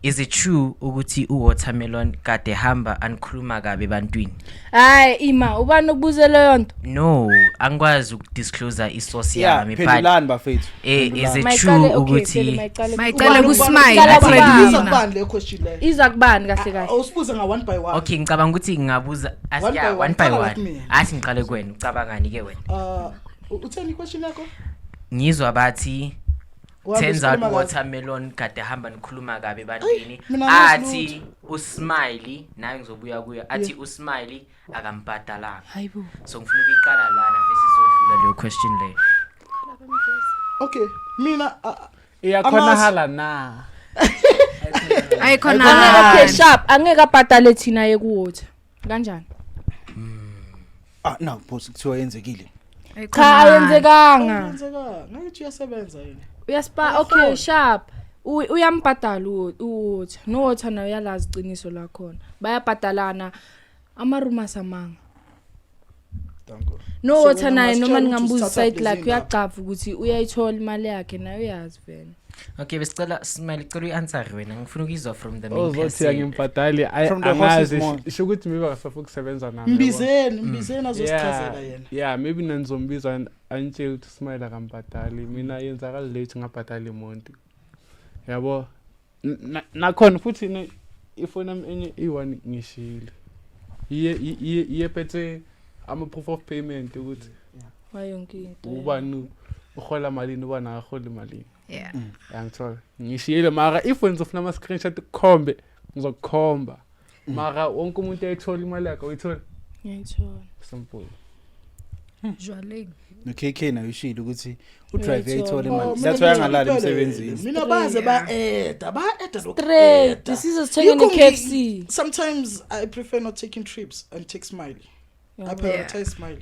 Is it true ukuthi uWatermelon kade hamba anikhuluma kabi ebantwini? Hayi, ima, ubani okubuze leyo nto? No, angikwazi ukudisclose isource yami, but Phendulani, bafethu. Is it Mayiqale, true okay, phela ukuthi mayiqale. Mayiqale Ubani- ku-Smile, Iqala athi kubani? Iza kubani le question leyo? Iza kubani kahle kahle? Awusibuze nga one by one. Okay, ngicabanga ukuthi ngingabuza One by yeah, one. One by Qala one. kumina. Athi ngiqale kuwena, ucabangani ke wena? Utheni question yakho? Ngizwa bathi Uhambe turns out usikhuluma kabi. Watermelon kade hamba nikhuluma kabi ebantwini. Mina angazi. Athi uSmiley naye, ngizobuya kuyo, athi uSmiley akambhadalanga. Hayibo. So ngifuna ukuyiqala lana, first izodlula leyo question leyo. Okay, mina Iyakhonakala na? Ayikhona. Okay, sharp, angeke abhadale thina ye kuwater. Kanjani? Ah, no boss, kuthiwa yenzekile. Cha, ayenzekanga. Yenzeka ngathi uyasebenza yena. Uyaspa, okay, sharp. Uyambhadala uwater. No, water naye uyalazi iqiniso lakhona. Bayabhadalana. Ama rumors amanga. Danko. No, So water wena naye noma ungasitshela ukuthi ningambuza usithatha side lezi lakhe, uyagcava ukuthi uyayithola imali yakhe naye, uyazi vele. Okay, besicela Smiley, cela uyi-answer wena, ngifuna ukuyizwa from the main Ozothi person. angimbhadali From the horse's angazi. mouth. Isho ukuthi maybe akasafuna ukusebenza nami, yabo. Mbizeni, mbizeni azosichazela yena. Yeah, maybe nanizombiza antshele ukuthi Smile akambhadali. Mina yenzakala late ngabhadali umuntu, yabo. Nakhona futhi ifoni yami enye iyi-one ngishilo iye iye iye phethe ama-proof of payment ukuthi Wayonke into. Ubani uhola malini, ubani akaholi malini. Yangithola, ngishiyile, mara if wena uzofuna ama-screenshot kukhombe, ngizokukhomba, mara wonke umuntu ayithola imali yakhe, uyithola. Ngiyayithola. Simple. Jwaleng. No KK nayo ushilo ukuthi udrive Uyayithola. uyayithola Oh, imali. mina That's why angalali ngithola emsebenzini. Mina baze ba-eda, ba-eda. Straight. Sizosithenga Yikho ne-KFC. Sometimes I prefer not taking trips and take Smiley. I prioritize Smiley.